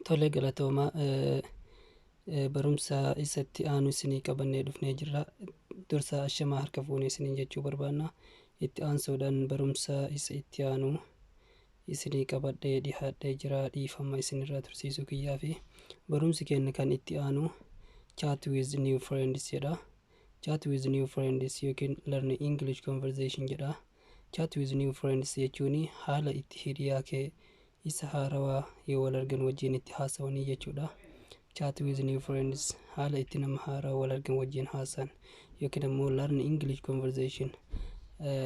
Tole, galatooma. Barumsa isatti aanu isinii qabannee dhufnee jirra. Dursa ashamaa, harka fuunee isiniin jechuu barbaanna. Itti aansuudhaan barumsa isa itti aanu isinii qabadhee dhihaadhee jira. Dhiifama isinirraa tursiisuu kiyyaa fi barumsi keenya kan itti aanu "Chat with new friends" jedha. "Chat with new friends" yookiin "Learn English conversation" jedha. "Chat with new friends" jechuun haala itti hiriyaa kee isa haarawaa yoo wal argan wajjin itti haasawanii jechuudha. "Chat with new friends", haala itti nama haarawaa wal argan wajjin haasan yookiin ammoo "Learn English conversation",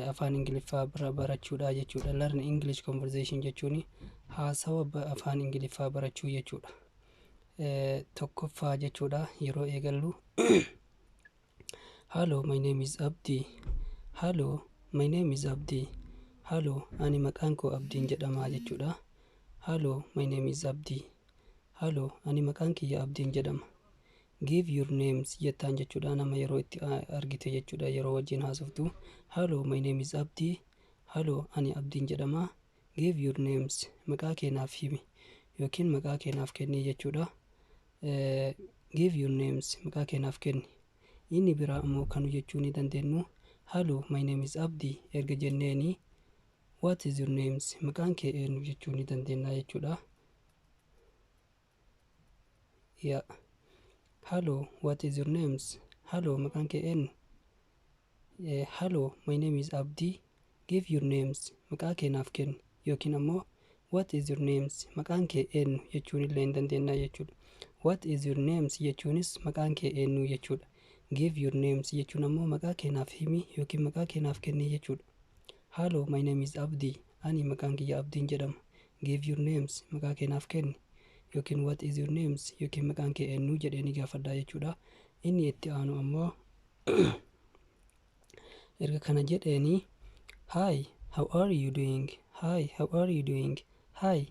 afaan Ingiliffaa bira barachuudha jechuudha. "Learn English conversation" jechuun haasawa afaan Ingiliffaa barachuu jechuudha. Tokkoffaa jechuudha yeroo eegallu, "Hello, my name is Abdi. Hello, my name is Abdi." Hello, ani maqaan koo Abdiin jedhama jechuudha. "Hello, my name is Abdi." Hello, ani maqaan kiyya Abdiin jedhama. "Give your names" jettaan jechuudha nama yeroo itti argite jechuudha, yeroo wajjin haasoftu. "Hello, my name is Abdi." Hello, ani Abdiin jedhama. "Give your names", maqaa kee naaf himi yookiin maqaa kee naaf kenni jechuudha. "Give your names", maqaa kee naaf kenni. Inni biraa ammoo kanu jechuu ni dandeenyu, "Hello, my name is Abdi" erga jenneeni, "What is your names?" Maqaan kee eenyu jechuu ni dandeenya jechuudha. Yeah. "Hello, what is your names?" Hello, maqaan kee eenyu? "Hello, my name is Abdi. Give your names." Maqaa kee naaf kenni yookiin ammoo "What is your names?" Maqaan kee eenyu jechuun illee hin dandeenya jechuudha. "What is your names?" jechuunis maqaan kee eenyu jechuudha. "Give your names" jechuun ammoo maqaa kee naaf himi yookiin maqaa kee naaf kenni jechuudha. "Hello, my name is Abdi." Ani maqaan kiyya Abdiin jedhama. "Give your names", maqaa kee naaf kenni yookiin "What is your names?" yookiin maqaan kee eenyu jedhee ni gaafadha jechuudha. Inni itti aanu ammoo erga kana jedheeni, "Hi, how are you doing? Hi, how are you doing?" Hi,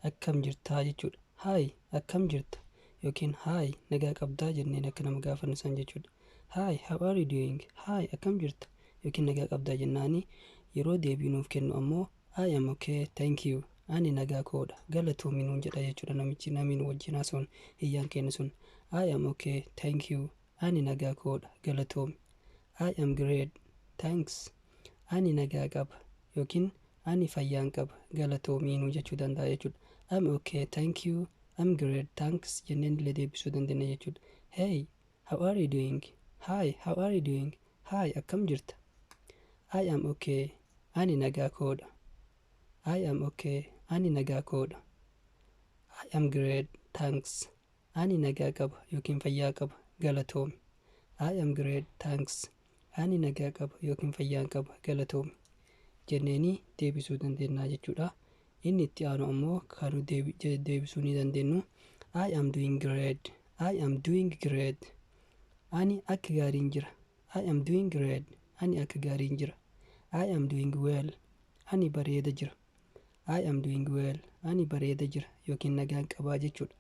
akkam jirtaa jechuudha. Hi, akkam jirta yookiin hi, nagaa qabdaa jenneen akka nama gaafannu san jechuudha. "Hi, how are you doing?" Hi, akkam jirta yookiin nagaa qabdaa jennaani, yeroo deebii nuuf kennu ammoo, "I am okay, thank you." Ani nagaa koodha, galatoomi nuun jedha jechuudha namichi namni nu wajjin haasa'uun hiyyaan keenya sun. "I am okay, thank you." Ani nagaa koodha, galatoomi. "I am great, thanks." Ani nagaa qaba yookiin ani fayyaan qaba, galatoomii nuu jechuu danda'a jechuudha. "I'm okay, thank you." "I'm great, thanks" jenneen illee deebisuu dandeenya jechuudha. "Hey, how are you doing? Hi, how are you doing?" Hi, akkam jirta? "I am okay." Ani nagaa koodha. "I am okay." Ani nagaa koodha. "I am great, thanks." Ani nagaa qaba yookiin fayyaa qaba, galatoomi. "I am great, thanks." Ani nagaa qaba yookiin fayyaan qaba, galatoomi jenneenii deebisuu dandeenya jechuudha. Inni itti aanu ammoo kan deebisuu ni dandeenyu, "I am doing great. I am doing great." Ani akka gaariin jira. "I am doing great." Ani akka gaariin jira. "I am doing well." Ani bareeda jira. "I am doing well." Ani bareeda jira yookiin nagaan qabaa jechuudha.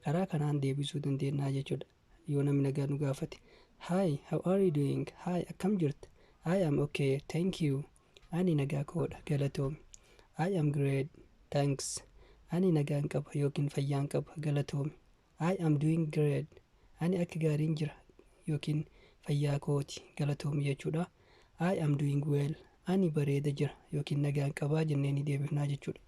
Karaa kanaan deebisuu dandeenya jechuudha. Yoo namni nagaa nu gaafate. "Hi, how are you doing?" Hi, akkam jirta? "I am okay, thank you." Ani nagaa koodha, galatoomi. "I am great, thanks." Ani nagaan qaba yookiin fayyaan qaba, galatoomi. "I am doing great." Ani akka gaariin jira yookiin fayyaa kooti, galatoomi jechuudha. "I am doing well." Ani bareeda jira yookiin nagaan qabaa jennee ni deebifnaa jechuudha.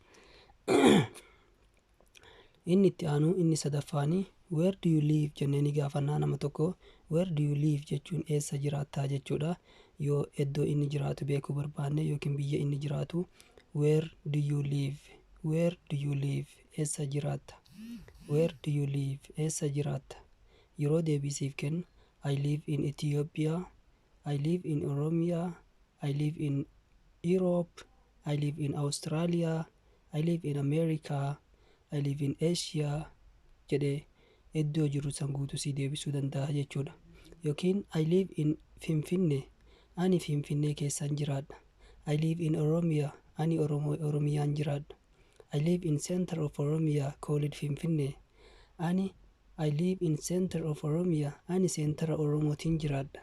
Inni itti aanu, inni sadaffaanii, "Where do you live?" jennee ni gaafannaa nama tokko. "Where do you live?" jechuun eessa jiraattaa jechuudha. Yoo iddoo inni jiraatu beekuu barbaanne yookiin biyya inni jiraatu, "Where do you live? Where do you live?" Eessa jiraatta? "Where do you live?" Eessa jiraatta? Yeroo deebisiif kennu, "I live in Ethiopia." "I live in Oromia." "I live in Europe." "I live in Australia." "I live in America." "I live in Asia" jedhee iddoo jiru san guutuu si deebisuu danda'a jechuudha. Yookiin "I live in Finfinnee." Ani Finfinnee keessan jiraadha. "I live in Oromia." Ani Oromiyaan jiraadha. "I live in center of Oromia called Finfinnee." Ani "I live in center of Oromia." Ani seentara Oromootiin jiraadha.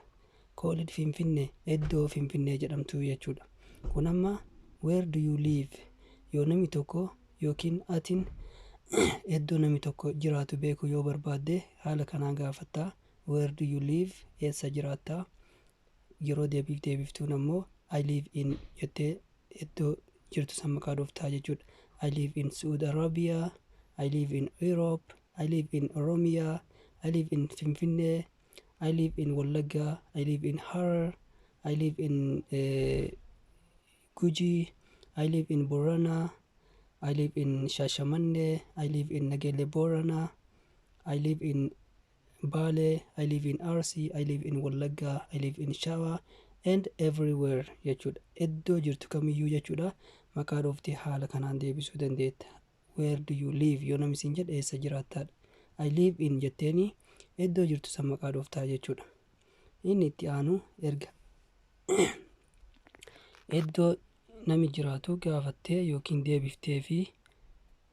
"Called Finfinnee", iddoo Finfinnee jedhamtu jechuudha. Kun amma "Where do you live?" Yoo namni tokko yookiin atiin Iddoo namni tokko jiraatu beekuu yoo barbaadde haala kanaan gaafattaa. Where do you live? Eessa jiraattaa? Yeroo deebiif deebiftuun ammoo "I live in" jettee iddoo jirtu san maqaa dhooftaa jechuudha. I live in Saudi Arabia, I live in Europe, I live in Oromia, I live in Finfinnee, I live in Wallagga, I live in Harar, I live in Guji, I live in Borana, I live in Shashamane, I live in Nagele Borana, I live in Bale, I live in Arsi, I live in Wallagga, I live in Shawa and everywhere jechuudha. Iddoo jirtu kamiyyuu jechuudha. Maqaa dhooftee haala kanaan deebisuu dandeetta. "Where do you live?" yoo namni siin jedhe, eessa jiraattaadha. "I live in" jetteeni iddoo jirtu san maqaa dhooftaa jechuudha. Inni itti aanu, erga iddoo nami jiraatu gaafattee yookiin deebiftee fi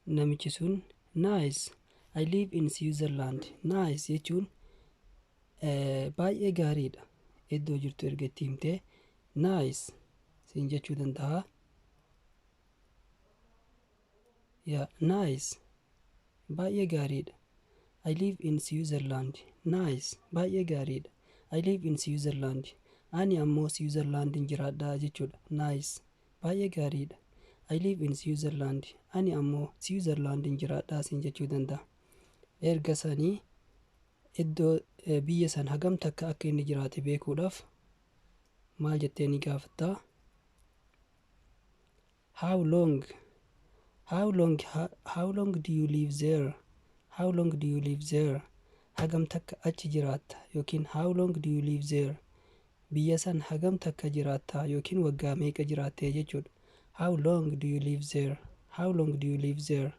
namichi sun "Nice, I live in Switzerland." "Nice" jechuun baay'ee gaariidha. Iddoo jirtu erga itti himtee "Nice" siin jechuu danda'a. Yaa, "Nice", baay'ee gaariidha. I live in Switzerland. "Nice", baay'ee gaariidha. I live in Switzerland. Ani ammoo Switzerlandin jiraadha jechuudha. "Nice", baay'ee gaariidha. I live in Switzerland. Ani ammoo Switzerlandin jiraadha siin jechuu danda'a. Erga sanii iddoo biyya san hagam takka akka inni jiraate beekuudhaaf maal jettee ni gaafattaa? How long? How long, how long do you live there? How long do you live there? Hagam takka achi jiraatta yookiin how long do you live there? Biyya san hagam takka jiraatta yookiin waggaa meeqa jiraatte jechuudha. How long do you live there? How long do you live there?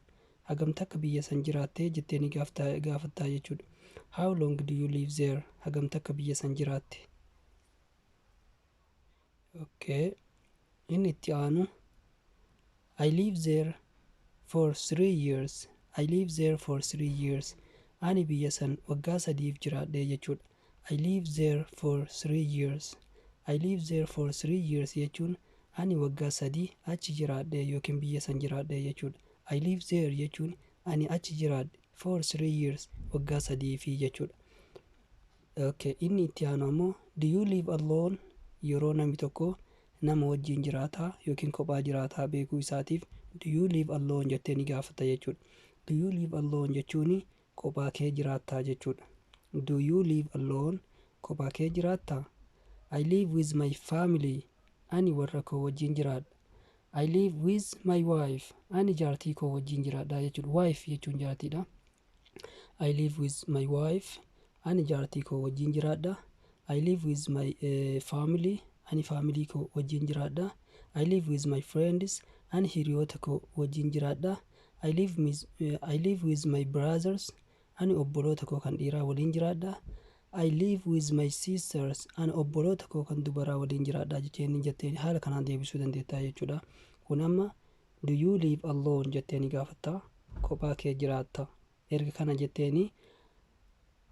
Hagam takka biyya san jiraatte jettee ni gaafattaa jechuudha. How long do you live there? Hagam takka biyya san jiraatte? Okay. Inni itti aanu, I live there for 3 years. I live there for 3 years. Ani biyya san waggaa 3f jiraadhe jechuudha. I live there for 3 years. "I live there for 3 years" jechuun ani waggaa 3 achi jiraadhe yookiin biyya san jiraadhe jechuudha. "I live there" jechuun ani achi jiraadhe, "for 3 years", waggaa 3fi jechuudha. Okay, inni itti aanu ammoo, do you live alone? Yeroo namni tokko nama wajjin jiraataa yookiin kophaa jiraataa beekuu isaatiif "Do you live alone?" jettee ni gaafata jechuudha. "Do you live alone?" jechuun kophaa kee jiraattaa jechuudha. Do you live alone? Kophaa kee jiraattaa? I live with my family. Ani warra koo wajjin jiraadha. I live with my wife. Ani jaartii koo wajjin jiraadha jechuudha. "Wife" jechuun jaartiidha. I live with my wife. Ani jaartii koo wajjin jiraadha. I live with my family. Ani faamilii koo wajjin jiraadha. I live with my friends. Ani hiriyoota koo wajjin jiraadha. I live with my brothers. Ani obboloota koo kan dhiiraa waliin jiraadha. I live with my sisters. Ani obboloota koo kan dubaraa waliin jiraadha jetteen haala kanaan deebisuu dandeettaa jechuudha. Kun amma "Do you live alone?" jettee ni gaafatta. Kophaa kee jiraatta. Erga kana jetteeni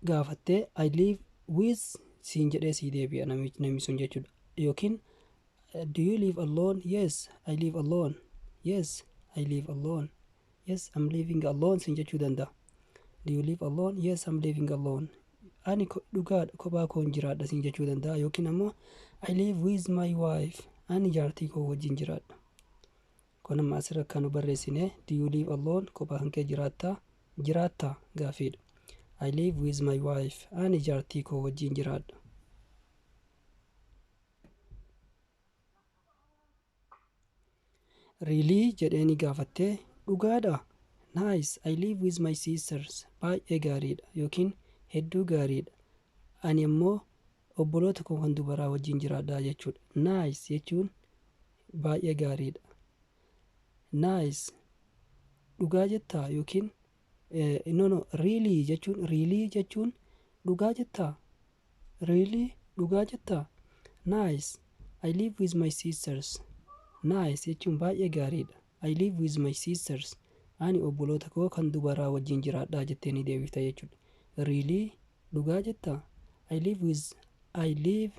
gaafattee "I live with" siin jedhee sii deebi'a namni sun jechuudha. Yookiin "Do you live alone?" "Yes, I live alone. Yes, I live alone. Yes, I'm living alone" siin jechuu danda'a. Do you live alone? "Yes, I'm living alone." Ani dhugaadha, kophaa koon jiraadha siin jechuu danda'a. Yookiin ammoo I live with my wife. Ani jaartii koo wajjin jiraadha. Kun amma asirra kan nu barreessine, "Do you live alone?" Kophaa kan kee jiraattaa? Jiraattaa gaafiidha. I live with my wife. Ani jaartii koo wajjin jiraadha. "Really?" jedheeni gaafattee, dhugaadha. "Nice, I live with my sisters." Baay'ee gaariidha yookiin hedduu gaariidha. Ani ammoo obboloota koo kan dubaraa wajjin jiraadha jechuudha. "Nice" jechuun baay'ee gaariidha. "Nice", dhugaa jettaa yookiin no, "really" jechuun, "really" jechuun dhugaa jettaa? "Really", dhugaa jettaa? "Nice, I live with my sisters." "Nice" jechuun baay'ee gaariidha. I live with my sisters. Ani obboloota koo kan dubaraa wajjin jiraadha jettee ni deebifta jechuudha. "Really", dhugaa jettaa? I live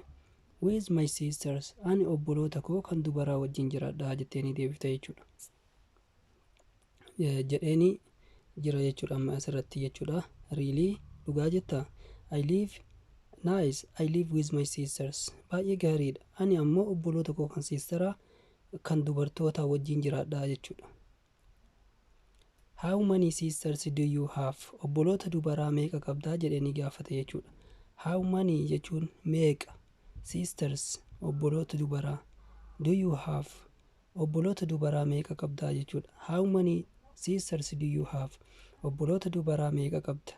with my sisters. Ani obboloota koo kan dubaraa wajjin jiraadha jettee ni deebifta jechuudha. Jedheeni Jira jechuudha amma asirratti jechuudha. Really, dhugaa jettaa? I live nice. I live with my sisters. Baay'ee gaariidha. Ani ammoo obboloota koo kan sisteraa, kan dubartoota wajjin jiraadha jechuudha. How many sisters do you have? Obboloota dubaraa meeqa qabdaa jedhee ni gaafate jechuudha. How many jechuun meeqa, sisters obboloota dubaraa, do you have obboloota dubaraa meeqa qabdaa jechuudha. How many sisters do you have? Obboloota dubaraa meeqa qabda?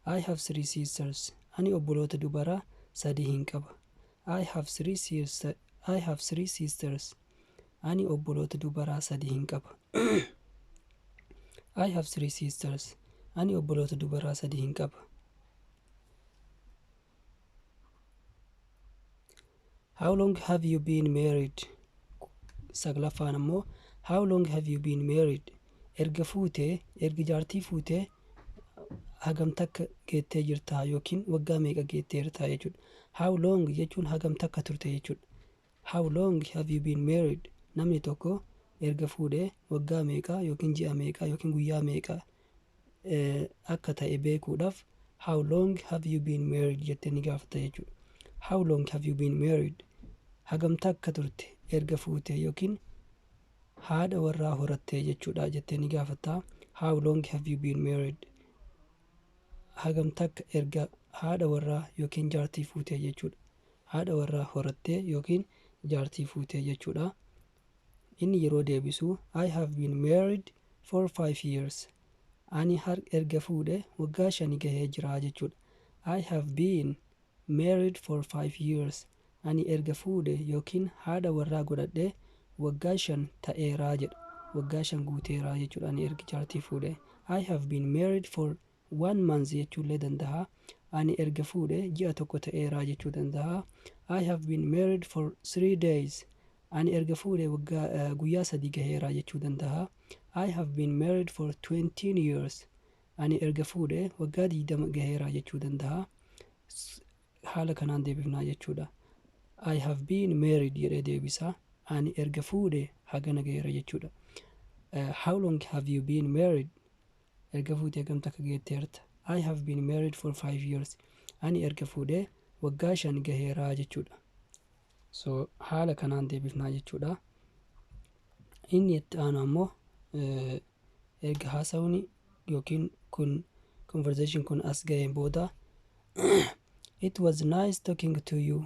I have three sisters. Ani obboloota dubaraa sadii hin qaba. I have three sisters. I have three sisters. Ani obboloota dubaraa sadii hin qaba. I have three sisters. Ani obboloota dubaraa sadii hin qaba. How long have you been married? Saglaffaan ammoo, how long have you been married? Erga fuutee, erga jaartii fuutee hagam takka geettee jirtaa yookiin waggaa meeqa geettee jirtaa jechuudha. How long jechuun hagam takka turte jechuudha. How long have you been married? Namni tokko erga fuudhee waggaa meeqa yookiin ji'a meeqa yookiin guyyaa meeqa akka ta'e beekuudhaaf "How long have you been married?" jettee ni gaafata jechuudha. How long have you been married? Hagam takka turte erga fuutee yookiin haadha warraa horattee jechuudha jettee ni gaafata. How long have you been married? Hagam takka erga haadha warraa yookiin jaartii fuutee jechuudha. Haadha warraa horattee yookiin jaartii fuutee jechuudha. Inni yeroo deebisu, "I have been married for 5 years." Ani har erga fuudhe waggaa 5 gahee jira jechuudha. I have been married for 5 years. Ani erga fuudhe yookiin haadha warraa godhadhe waggaa 5 ta'eeraa jedha. Waggaa 5 guuteeraa jechuudha ani erga jaartii fuudhe. I have been married for one month jechuullee danda'a. Ani erga fuudhe ji'a tokko ta'eeraa jechuu danda'a. I have been married for 3 days. Ani erga fuudhe waggaa guyyaa 3 gaheeraa jechuu danda'a. I have been married for 20 years. Ani erga fuudhe waggaa 20 gaheeraa jechuu danda'a. Haala kanaan deebifnaa jechuudha. "I have been married" jedhee deebisa. Ani erga fuudhe hagana gaheera jechuudha. How long have you been married? Erga fuutee hagam takka geetteerta? I have been married for 5 years. Ani erga fuudhee waggaa 5 gaheeraa jechuudha. So haala kanaan deebifnaa jechuudha. Inni itti aanu ammoo, erga haasawni yookiin kun conversation kun as gaheen booda, "It was nice talking to you."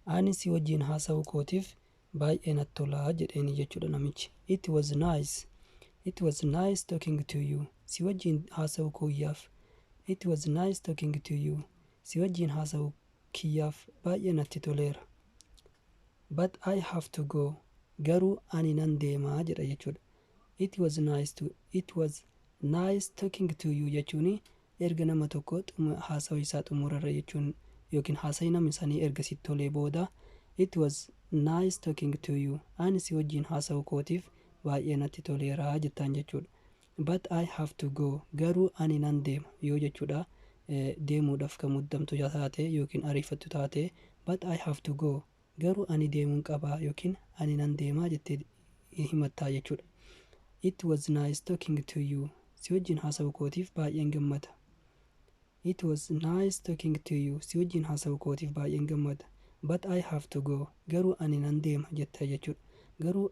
Ani si wajjin haasa'uu kootiif baay'ee natti tolaa jedheeni jechuudha namichi. It was nice. It was nice talking to you. Si wajjin haasa'uu kiyyaaf. It was nice talking to you. Si wajjin haasa'uu kiyyaaf baay'ee natti toleera. But I have to go. Garuu ani nan deemaa jedha jechuudha. It was nice talking to you jechuun erga nama tokko haasawa isaa xumurarra jechuun yookiin haasa'ii namni sanii erga sitti tolee booda, "It was nice talking to you." Ani si wajjin haasa'uu kootiif baay'ee natti toleera jettaan jechuudha. But I have to go. Garuu ani nan deema yoo jechuudha. Deemuudhaaf kan muddamtu taate yookiin ariifattu taate, "But I have to go." Garuu ani deemuun qabaa yookiin ani nan deemaa jettee himattaa jechuudha. It was nice talking to you. Si wajjin haasa'uu kootiif baay'een gammada. It was nice talking to you. Si wajjin haasa'uu kootiif baay'een gammada. But I have to go. Garuu ani nan deema jetta jechuudha. Garuu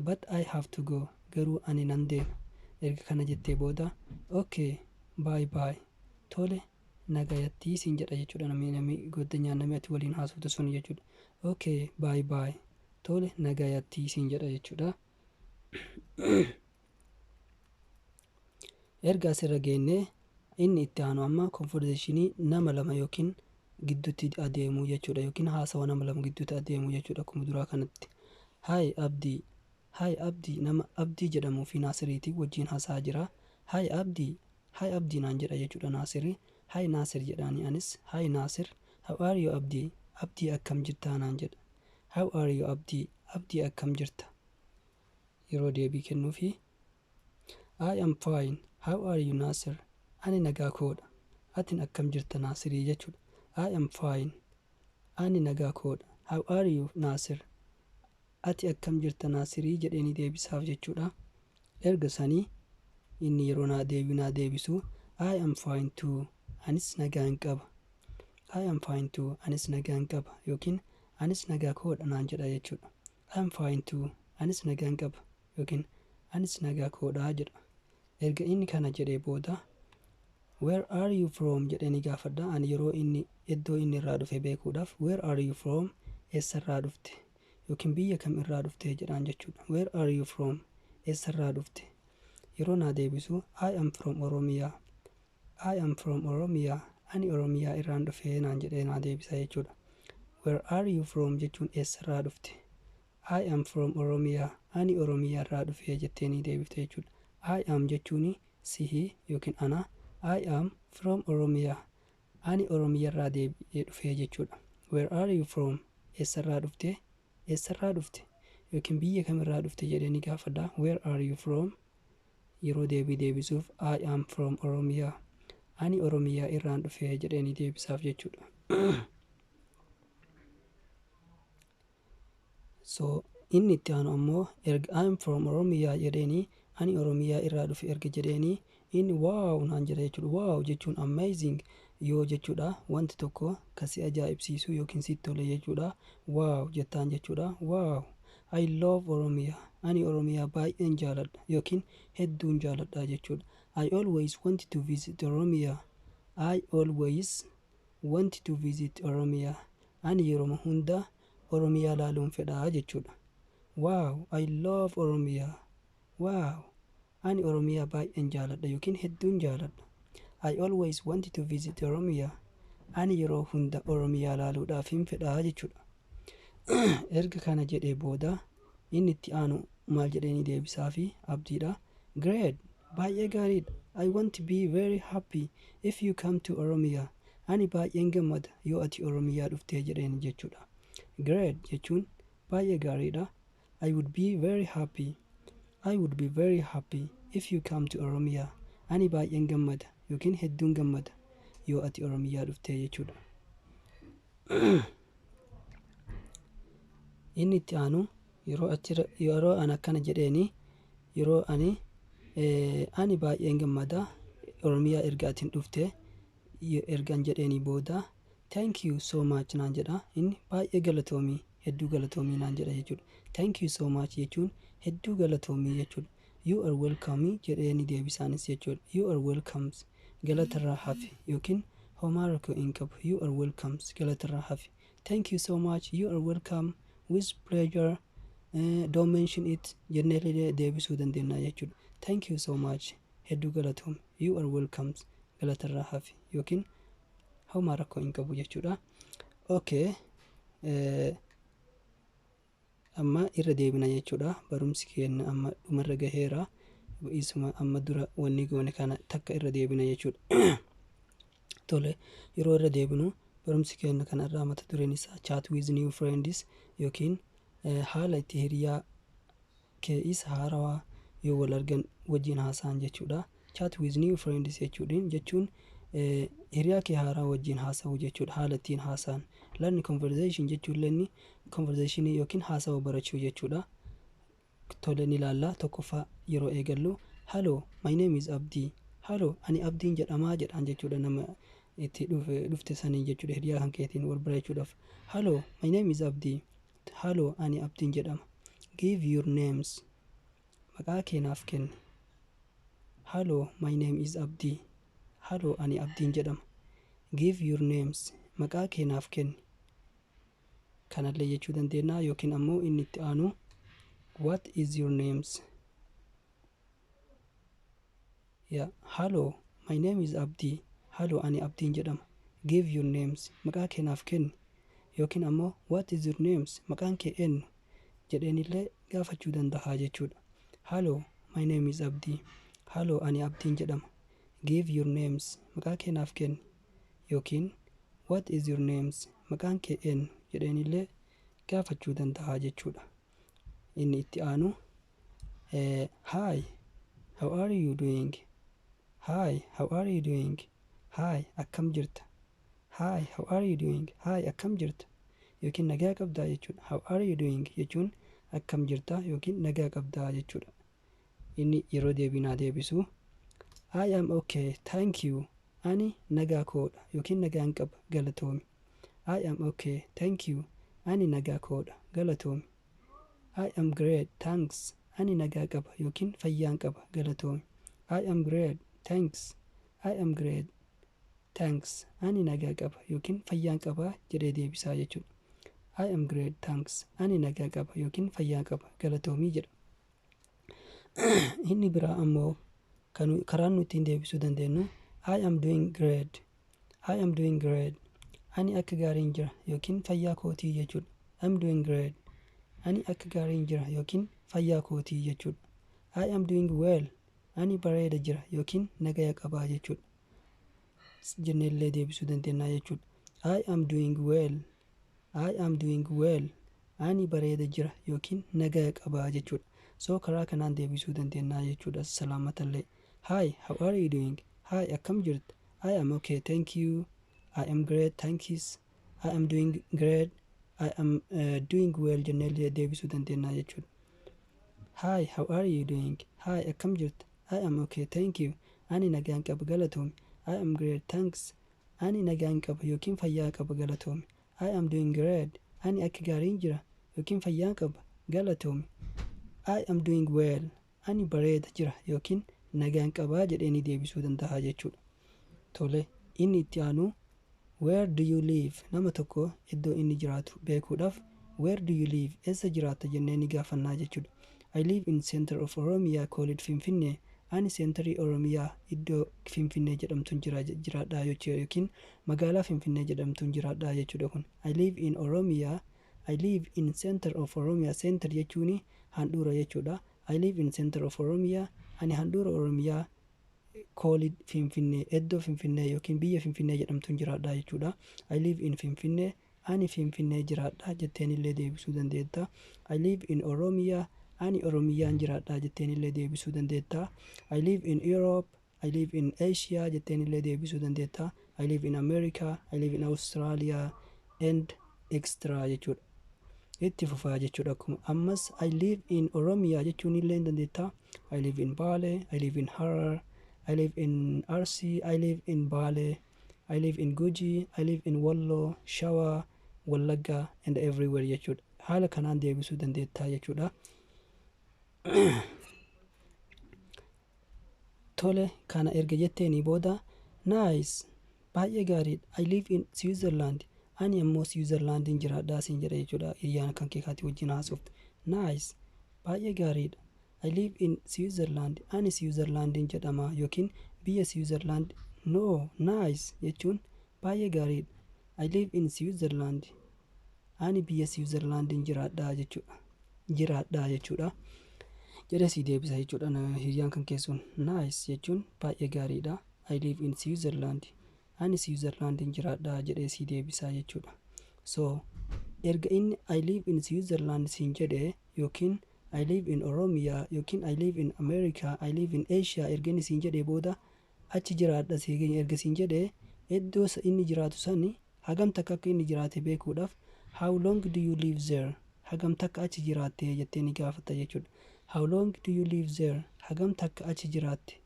but I have to go. Garuu ani nan deema. Erga kana jettee booda, "Okay, bye bye." Tole, nagayattii siin jedha jechuudha namni goddanyaan, namni ati waliin haasoftu sun jechuudha. "Okay, bye bye." Tole, nagayattii siin jedha jechuudha. Erga asirra geennee, inni itti aanu amma conversationii nama lama yookiin gidduutti adeemuu jechuudha, yookiin haasawa nama lama gidduutti adeemuu jechuudha akkuma duraa kanatti. Hi Abdii, hi Abdii, nama Abdii jedhamuu fi Naasiriitii wajjin haasa'aa jira. "Hi Abdii, hi Abdii" naan jedha jechuudha Naasiri. "Hi Naasir" jedhaani anis. "Hi Naasir, how are you Abdii?" Abdii, akkam jirtaa naan jedha. "How are you Abdii?" Abdii, akkam jirta? Yeroo deebii kennuufi, "I am fine. How are you, Naasir?" Ani nagaa koodha. Atin akkam jirta Naasirii jechuudha. I am fine. Ani nagaa koodha. How are you, Naasir? Ati akkam jirta Naasirii jedheeni deebisaaf jechuudha. Erga sanii Inni yeroo naa deebii naa deebisu, "I am fine too," anis nagaan qaba. "I am fine too," anis nagaan qaba yookiin anis nagaa koodha naan jedha jechuudha. "I am fine too," anis nagaan qaba yookiin anis nagaa koodha jedha. Erga inni kana jedhee booda, "Where are you from?" jedhee ni gaafadha. Ani yeroo inni iddoo inni irraa dhufe beekuudhaaf, "Where are you from?" Eessarraa dhufte yookiin biyya kam irraa dhufte jedhaan jechuudha. "Where are you from?" Eessarraa dhufte? Yeroo naa deebisu, "I am from Oromiyaa. I am from Oromiyaa." Ani Oromiyaa irraan dhufe naan jedhee naa deebisa jechuudha. "Where are you from?" jechuun eessarraa dhufte? "I am from Oromiyaa." Ani Oromiyaa irraa dhufe jettee ni deebifte jechuudha. "I am" jechuun sihii yookiin ana. "I am from Oromiyaa." Ani Oromiyaa irraa deebi'ee dhufe jechuudha. "Where are you from?" Eessarraa dhufte? Eessarraa dhufte yookiin biyya kamirraa dhufte jedhee ni gaafadha. "Where are you from?" Yeroo deebii deebisuuf, "I am from Oromiyaa." Ani Oromiyaa irraan dhufe jedhee ni deebisaaf jechuudha. So inni itti aanu ammoo, erga "I am from Oromiyaa" jedheeni, ani Oromiyaa irraa dhufe erga jedheeni, inni "Wow" naan jedha jechuudha. "Wow" jechuun "amazing" yoo jechuudha. Wanti tokko kan si ajaa'ibsiisu yookiin sitti tole jechuudha. "Wow" jettaan jechuudha. "Wow, I love Oromiyaa." Ani Oromiyaa baay'een jaaladha yookiin hedduun jaaladha jechuudha. "I always want to visit Oromiyaa. I always want to visit Oromiyaa." Ani yeroo hunda Oromiyaa laaluun fedha jechuudha. "Wow, I love Oromiyaa. Wow, ani Oromiyaa baay'een jaaladha yookiin hedduun jaaladha. I always want to visit Oromiyaa." Ani yeroo hunda Oromiyaa laaluudhaaf hin fedha jechuudha. Erga kana jedhee booda, inni itti aanu maal jedhee ni deebisaa fi abdiidha. "Great," baay'ee gaariidha. "I want to be very happy if you come to Oromiyaa." Ani baay'een gammada yoo ati Oromiyaa dhuftee jedheen jechuudha. "Great" jechuun baay'ee gaariidha. "I would be very happy. I would be very happy if you come to Oromiyaa." Ani baay'een gammada yookiin hedduun gammada yoo ati Oromiyaa dhuftee jechuudha. Inni itti aanu, yeroo achirra yeroo ani akkana jedheeni, yeroo ani baay'een gammada Oromiyaa erga atiin dhufte ergan jedheeni booda, "Thank you so much" naan jedha. Inni baay'ee galatoomii, hedduu galatoomii naan jedha jechuudha. "Thank you so much" jechuun hedduu galatoomii jechuudha. "You are welcome" jedhee ni deebisaanis jechuudha. "You are welcomes," galatarraa hafi yookiin homaa rakkoo hin qabu. "You are welcomes," galatarraa hafi. "Thank you so much," "You are welcome," "With pleasure," "Don't mention it" jennee deebisuu dandeenya jechuudha. "Thank you so much," hedduu galatoom. "You are welcomes," galatarraa hafi yookiin homaa rakkoo hin qabu jechuudha. Okay. Amma irra deebina jechuudha. Barumsi keenya amma dhumarra gaheera. Isuma amma dura wanni goone kana takka irra deebina jechuudha. Tole, yeroo irra deebinu, barumsi keenya kanarraa mata dureen isaa "Chat with new friends" yookiin haala itti hiriyaa kee isa haarawaa yoo wal argan wajjin haasa'an jechuudha. "Chat with new friends" jechuun hiriyaa kee haaraa wajjin haasa'uu jechuudha. Haala ittiin haasa'an. "Learn conversation" jechuun learn conversation yookiin haasa'uu barachuu jechuudha. Tole, ni ilaalla. Tokkoffaa yeroo eegallu, "Hello, my name is Abdii." Hello, ani Abdiin jedhamaa jedhaan jechuudha, nama itti dhufte sanii jechuudha, hiriyaa kan keetiin wal barachuudhaaf. "Hello, my name is Abdii." Hello, ani Abdiin jedhama. "Give your names." Maqaa kee naaf kenni. "Hello, my name is Abdii." Hello, ani Abdiin jedhama. "Give your names." Maqaa kee naaf kenni. Kanallee jechuu dandeenya yookiin ammoo inni itti aanu, "What is your names?" Yeah, "Hello, my name is Abdii." Hello, ani Abdiin jedhama. "Give your names." Maqaa kee naaf kenni. Yookiin ammoo "What is your names?" Maqaan kee eenyu? Jedheenillee gaafachuu danda'a jechuudha. "Hello, my name is Abdii." Hello, ani Abdiin jedhama. "Give your names." Maqaa kee naaf kenni. Yookiin "What is your names?" Maqaan kee eenyu? Jedheenillee gaafachuu danda'a jechuudha. Inni itti aanu, "Hi, how are you doing? Hi, how are you doing?" Hi, akkam jirta? "Hi, how are you doing?" Hi, akkam jirta? Yookiin nagaa qabdaa jechuudha. "How are you doing?" jechuun akkam jirta yookiin nagaa qabdaa jechuudha. Inni yeroo deebii naa deebisu, I am okay, thank you. Ani nagaa koodha yookiin nagaan qaba, galatoomi. I am okay, thank you. Ani nagaa koodha, galatoomi. I am great, thanks. Ani nagaa qaba yookiin fayyaan qaba, galatoomi. I am great, thanks. I am great, thanks. Ani nagaa qaba yookiin fayyaan qaba jedhee deebisaa jechuudha. I am great, thanks. Ani nagaa qaba yookiin fayyaan qaba, galatoomii jedha. Inni biraa ammoo karaan nuti ittiin deebisuu dandeenyu, I am doing great. I am doing great. Ani akka gaariin jira yookiin fayyaa kootii jechuudha. I am doing great. Ani akka gaariin jira yookiin fayyaa kootii jechuudha. I am doing well. Ani bareeda jira yookiin nagaya qabaa jechuudha. Jenneellee deebisuu dandeenya jechuudha. I am doing well. I am doing well. Ani bareeda jira yookiin nagaya qabaa jechuudha. So karaa kanaan deebisuu dandeenya jechuudha. Salaamatallee. Hi, how are you doing? Hi, akkam jirta? I am okay, thank you. I am great, thank you. I am doing great. I am doing well jenneellee deebisuu dandeenya jechuudha. Hi, how are you doing? Hi, akkam jirta? I am okay, thank you. Ani nagaan qaba, galatoomi. I am great, thanks. Ani nagaan qaba yookiin fayyaa qaba, galatoomi. I am doing great. Ani akka gaariin jira yookiin fayyaa qaba, galatoomi. I am doing well. Ani bareeda jira yookiin nagaan qabaa jedhee deebisuu danda'a jechuudha. Tole, inni itti aanu, where do you live? Nama tokko iddoo inni jiraatu beekuudhaaf, where do you live? Eessa jiraatta jennee ni gaafannaa jechuudha. I live in center of Oromia called Finfinnee. Ani centerii Oromiyaa iddoo Finfinnee jedhamtuun jiraadhaa jechuudha yookiin magaalaa Finfinnee jedhamtuun jiraadhaa jechuudha kun. I live in Oromia. I live in center of Oromia. Center jechuun handhuura jechuudha. I live in center of Oromia. Ani handhuura Oromiyaa called Finfinnee, iddoo Finfinnee yookiin biyya Finfinnee jedhamtuun jiraadhaa jechuudha. I live in Finfinnee. Ani Finfinnee jiraadha jetteen illee deebisuu dandeetta. I live in Oromia. Ani Oromiyaan jiraadha jetteen illee deebisuu dandeetta. I live in Europe. I live in Asia jetteen illee deebisuu dandeetta. I live in America. I live in Australia and extra jechuudha. Itti fufaa jechuudha akkuma ammas I live in Oromia jechuun illee hin dandeetta. I live in Bale. I live in Harar. I live in Arsi. I live in Bale. I live in Guji. I live in Wallo, Shawa, Wallagga and everywhere jechuudha. Haala kanaan deebisuu dandeettaa jechuudha. Tole, kana erga jetteeni booda, nice, baay'ee gaariidha. I live in Switzerland. Ani ammoo Switzerlandin jiraadhaa siin jedha jechuudha. Hiriyyaan kan kee kaati wajjin haasofte. Nice, baay'ee gaariidha. I live in Switzerland. Ani Switzerlandin jedhama yookiin biyya Switzerland. No, nice jechuun baay'ee gaariidha. I live in Switzerland. Ani biyya Switzerlandin jiraadhaa jechuudha. Jiraadhaa jechuudha. Jedhee sii deebisa jechuudha hiriyyaan kan keessuun. Nice jechuun baay'ee gaariidha. I live in Switzerland. Ani Switzerlandin jiraadhaa jedhee sii deebisa jechuudha. So erga inni I live in Switzerland siin jedhee yookiin I live in Oromia yookiin I live in America, I live in Asia erga inni siin jedhee booda, achi jiraadha erga siin jedhee, iddoo inni jiraatu sani hagam takka akka inni jiraate beekuudhaaf, how long do you live there? Hagam takka achi jiraatte jettee ni gaafatta jechuudha. How long do you live there? Hagam takka achi jiraatte?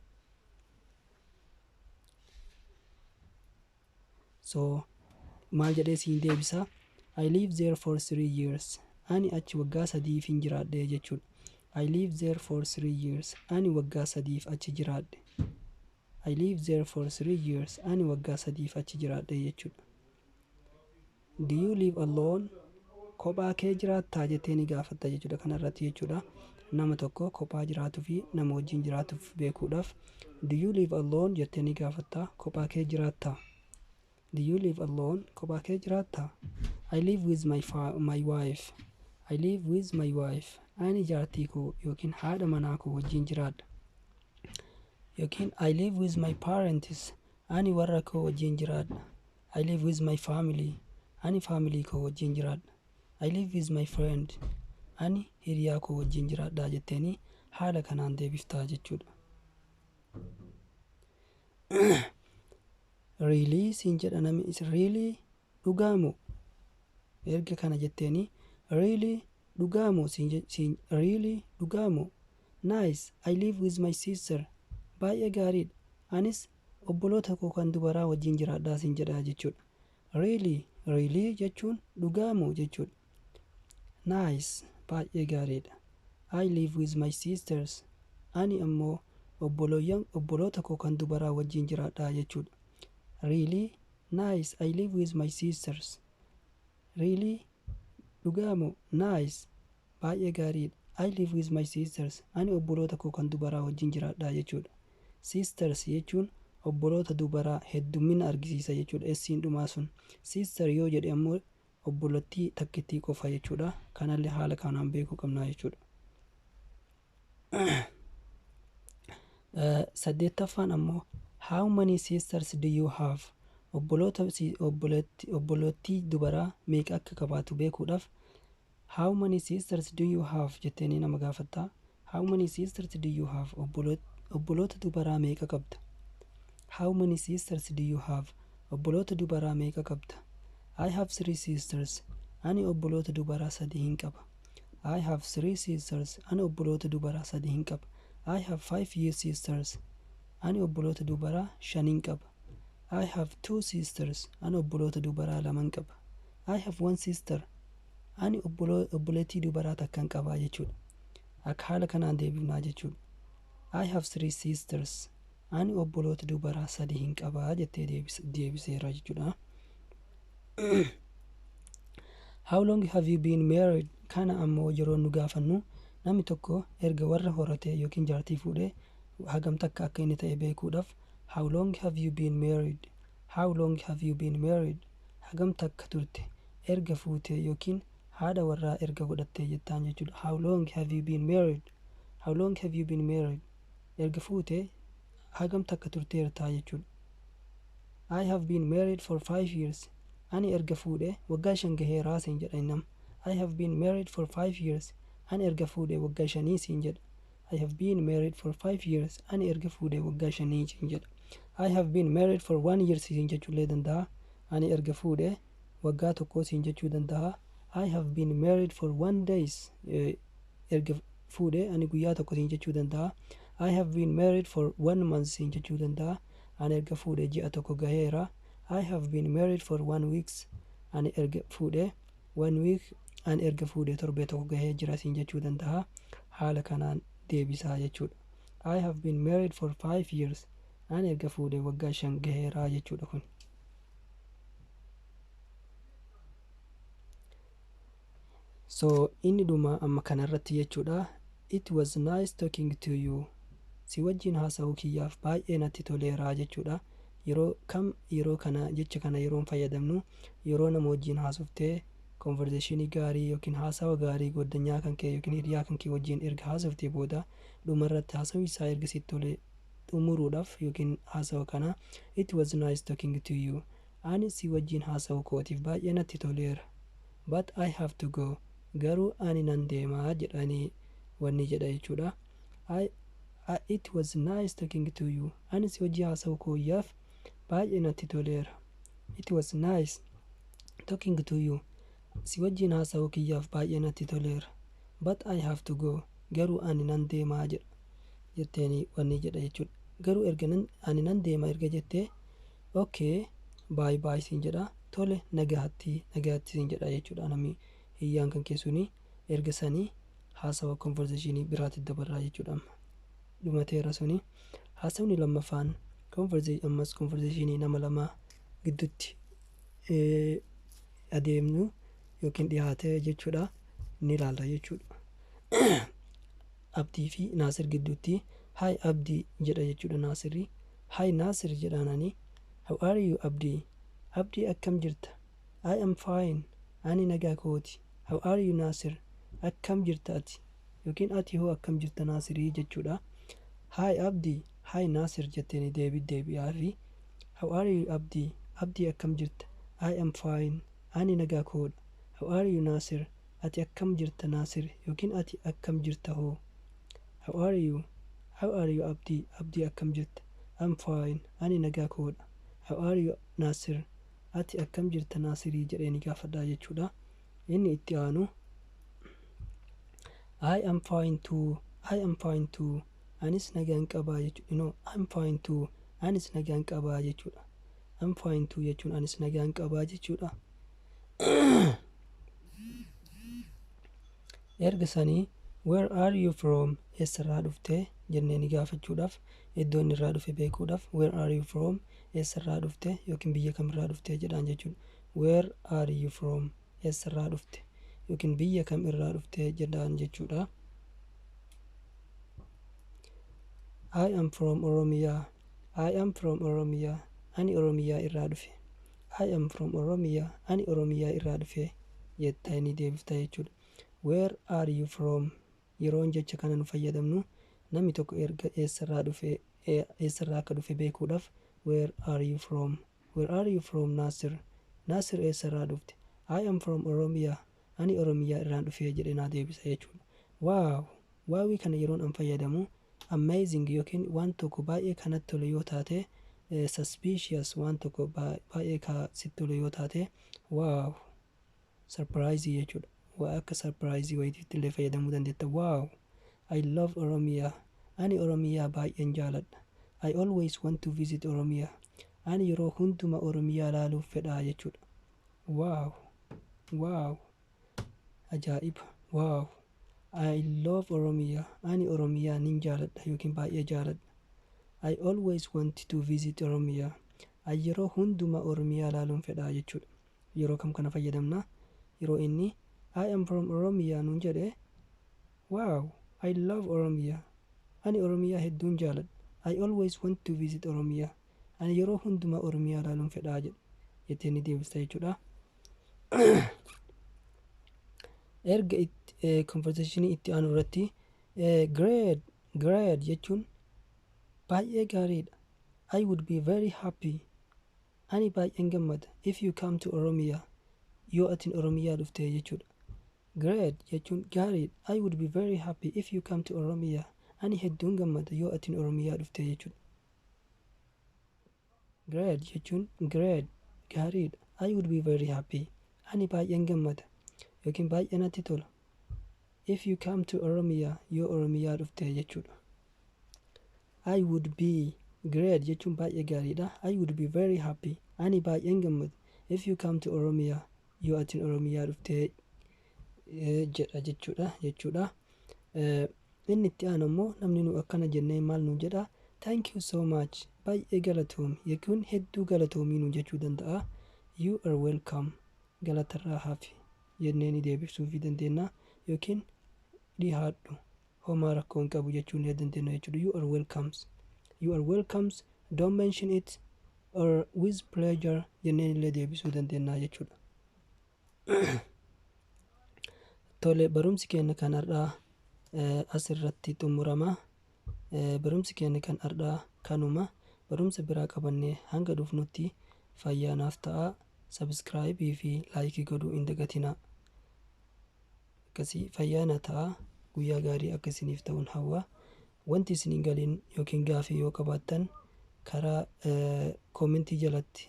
So maal jedhee siin deebisa? I live there for 3 years. Ani achi waggaa 3f hin jiraadhe jechuudha. I live there for 3 years. Ani waggaa 3f achi jiraadhe. I live there for 3 years. Ani waggaa 3f achi jiraadhe jechuudha. Do you live alone? Kophaa kee jiraattaa jettee ni gaafatta jechuudha kanarratti jechuudha. Nama tokko kophaa jiraatuu fi nama wajjin jiraatuuf beekuudhaaf, do you live alone jettee ni gaafatta. Kophaa kee jiraattaa? Do you live alone? Kophaa kee jiraattaa? I live with my wife. I live with my wife. Ani jaartii koo yookiin haadha manaa koo wajjin jiraadha. Yookiin I live with my parents. Ani warra koo wajjin jiraadha. I live with my family. Ani family koo wajjin jiraadha. I live with my friend. Ani hiriyaa koo wajjin jiraadha jetteeni haala kanaan deebiftaa jechuudha. Really siin jedha namni. Really, dhugaamoo? Erga kana jetteeni, really, dhugaamoo siin, really, dhugaamoo? Nice, I live with my sister. Baay'ee gaariidha. Anis obboloota koo kan dubaraa wajjin jiraadhaa siin jedha jechuudha. Really, really jechuun dhugaa moo jechuudha. Nice, baay'ee gaariidha. I live with my sisters. Ani ammoo obboloota koo kan dubaraa wajjin jiraadhaa jechuudha. Really, nice, I live with my sisters. Really, dhugaa moo, nice, baay'ee gaariidha. I live with my sisters. Ani obboloota koo kan dubaraa wajjin jiraadhaa jechuudha. Sisters jechuun obboloota dubaraa heddummina argisiisa jechuudha. Essiin dhumaa sun. Sister yoo jedhe ammoo obboleettii takkittii qofa jechuudha. Kanallee haala kanaan beekuu qabnaa jechuudha. Saddeettaffaan ammoo how many sisters do you have? Obboleettii dubaraa meeqa akka qabaatu beekuudhaaf how many sisters do you have jetteenii nama gaafattaa. How many sisters do you have? Obboloota dubaraa meeqa qabda? How many sisters do you have? Obboloota dubaraa meeqa qabda? I have 3 sisters. Ani obboloota dubaraa 3 hin qaba. I have 3 sisters. Ani obboloota dubaraa 3 hin qaba. I have 5 sisters. Ani obboloota dubaraa 5 hin qaba. I have 2 sisters. Ani obboloota dubaraa 2 hin qaba. I have 1 sister. Ani obboleettii dubaraa 1 hin qaba jechuudha. Akka haala kanaan deebifnaa jechuudha. I have 3 sisters. Ani obboloota dubaraa 3 hin qaba jettee deebiseera jechuudha. How long have you been married? Kana ammoo yeroo nu gaafannu namni tokko erga warra horatee yookiin jaartii fuudhee hagam takka akka inni ta'e beekuudhaaf how long have you been married? How long have you been married? Hagam takka turte erga fuutee yookiin haadha warraa erga godhattee jettaan jechuudha. How long have you been married? How long have you been married? Erga fuutee hagam takka turteertaa jechuudha. I have been married for 5 years. Ani erga fuudhee waggaa 5 gaheeraa siin jedha innam. I have been married for 5 years. Ani erga fuudhee waggaa 5 siin jedha. I have been married for 5 years. Ani erga fuudhee waggaa 5 siin jedha. I have been married for 1 year siin jechuullee danda'a. Ani erga fuudhee waggaa 1 siin jechuu danda'a. I have been married for 1 days. Erga fuudhee ani guyyaa 1 siin jechuu danda'a. I have been married for 1 month siin jechuu danda'a. Ani erga fuudhee ji'a 1 gaheera. I have been married for 1 weeks. Ani erga fuudhee 1 week. Ani erga fuudhee torbee 1 gahee jira siin jechuu danda'a. Haala kanaan deebisaa jechuudha. I have been married for 5 years. Ani erga fuudhee waggaa 5 gaheera jechuudha kun. So inni dhuma amma kanarratti jechuudha. It was nice talking to you. Si wajjin haasa'uu kiyyaaf baay'ee natti toleera jechuudha. Yeroo kam yeroo kana jecha kana yeroon fayyadamnu yeroo nama wajjin haasoftee konverzeeshinii gaarii yookiin haasawa gaarii goddanyaa kan kee yookiin hiriyaa kan kee wajjin erga haasoftee booda dhumarratti haasawii isaa erga sitti tole xumuruudhaaf yookiin haasawa kana it was nice talking to you. Ani si wajjin haasa'uu kootiif baay'ee natti toleera. But I have to go. Garuu ani nan deemaa jedhanii wanni jedha jechuudha. It was nice talking to you. Ani si wajjin haasa'uu kooyyaaf baay'ee natti toleera. It was nice talking to you. Si wajjin haasa'uu kiyyaaf baay'ee natti toleera. But I have to go. Garuu ani nan deemaa jedha jetteeni wanni jedha jechuudha. Garuu erga ani nan deema erga jettee okay bye bye siin jedha. Tole nagaatti nagaatti siin jedha jechuudha. Namni hiyyaan kan keessuni erga sanii haasawa konverzeeshinii biraatti dabarraa jechuudha. Dhumateera suni haasawni lammaffaan ammas konverzeeshinii nama lama gidduutti adeemnu yookiin dhiyaate jechuudha ni ilaalla jechuudha. Abdii fi Naasir gidduutti hi Abdii jedha jechuudha Naasirri. Hi Naasir jedhaanani. How are you Abdii? Abdii akkam jirta? I am fine. Ani nagaa kooti. How are you Naasir? Akkam jirta ati? Yookiin ati hoo akkam jirta Naasirii jechuudha. Hi Abdii, hi Naasir jetteeni deebi'aa fi how are you Abdii? Abdii akkam jirta? I am fine. Ani nagaa koodha. How are you Naasir? Ati akkam jirta Naasir? Yookiin ati akkam jirta hoo? How are you? How are you Abdii? Abdii akkam jirta? I'm fine. Ani nagaa koodha. How are you Naasir? Ati akkam jirta Naasirii jedheeni gaafadhaa jechuudha. Inni itti aanu I am fine too. I am fine too. Anis nagaan qabaa jechuudha. No, I'm fine too. Anis nagaan qabaa jechuudha. I'm fine too jechuun anis nagaan qabaa jechuudha. Erga sanii where are you from, eessarraa dhufte jennee ni gaafachuudhaaf, iddoo inni irraa dhufe beekuudhaaf, where are you from, eessarraa dhufte yookiin biyya kamirraa dhufte jedhaan jechuudha. Where are you from, eessarraa dhufte yookiin biyya kam irraa dhufte jedhaan jechuudha. I am from Oromia. I am from Oromia. Ani Oromiyaa irraa dhufe. I am from Oromia. Ani Oromiyaa irraa dhufe jettee ni deebifta jechuudha. Where are you from? Yeroon jecha kana nu fayyadamnu namni tokko erga eessarraa dhufe, eessarraa akka dhufe beekuudhaaf, where are you from? Where are you from, Nasir? Nasir, eessarraa dhufte? I am from Oromia. Ani Oromiyaa irraan dhufe jedhee naa deebisa jechuudha. Wow! Wowii kana yeroon an fayyadamu amazing yookiin waan tokko baay'ee kanatti tole yoo taate, suspicious, waan tokko baay'ee ka sitti tole yoo taate, wow, surprise jechuudha. Waa akka surprise wayitiitti illee fayyadamuu dandeetta. Wow! I love Oromiyaa. Ani Oromiyaa baay'een jaaladha. I always want to visit Oromiyaa. Ani yeroo hunduma Oromiyaa laaluuf fedhaa jechuudha. Wow! Wow! Ajaa'iba! Wow! I love Oromiyaa. Ani Oromiyaa nin jaaladha yookiin baay'ee jaaladha. I always want to visit Oromiyaa. Ani yeroo hunduma Oromiyaa laaluun fedhaa jechuudha. Yeroo kam kana fayyadamna? Yeroo inni I am from Oromiyaa nuun jedhe, wow, I love Oromiyaa. Ani Oromiyaa hedduun jaaladha. I always want to visit Oromiyaa. Ani yeroo hunduma Oromiyaa laaluun fedhaa jedhe jettee ni deebista jechuudha. Erga conversationii itti aanu irratti, great, great jechuun baay'ee gaariidha. I would be very happy. Ani baay'een gammada. If you come to Oromiyaa, yoo atin Oromiyaa dhufte jechuudha. Great jechuun gaariidha. I would be very happy if you come to Oromiyaa. Ani hedduun gammada yoo atin Oromiyaa dhufte jechuudha. Great jechuun great, gaariidha. I would be very happy. Ani baay'een gammada yookiin baay'ee natti tola. If you come to Oromiyaa, yoo Oromiyaa dhufte jechuudha. I would be, great jechuun baay'ee gaariidha. I would be very happy. Ani baay'een gammada. If you come to Oromiyaa, yoo atin Oromiyaa dhufte jedha jechuudha. Inni itti aanu immoo namni nu akkana jennee maal nu jedha? Thank you so much. Baay'ee galatoomi yookiin hedduu galatoomii nu jechuu danda'a. You are welcome. Galatarraa hafi jennee ni deebisuufii dandeenya yookiin dhihaadhu, homaa rakkoo hin qabu jechuu ni dandeenya jechuudha. You are welcomes. You are welcomes. Don't mention it or with pleasure jenneen illee deebisuu dandeenya jechuudha. Tole, barumsi keenya kan har'aa asirratti xumurama. Barumsi keenya kan har'aa kanuma. Barumsa biraa qabannee hanga dhufnutti fayyaa naaf ta'a. Subscribe fi like godhuu hin dagatinaa. Akkasii fayyaa na ta'a. Guyyaa gaarii akka isiniif ta'uun hawwa. Wanti isin hin galin yookiin gaafii yoo qabaattan karaa commentii jalatti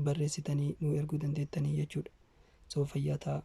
barreessitanii nu erguu dandeettanii jechuudha. So fayyaa ta'a.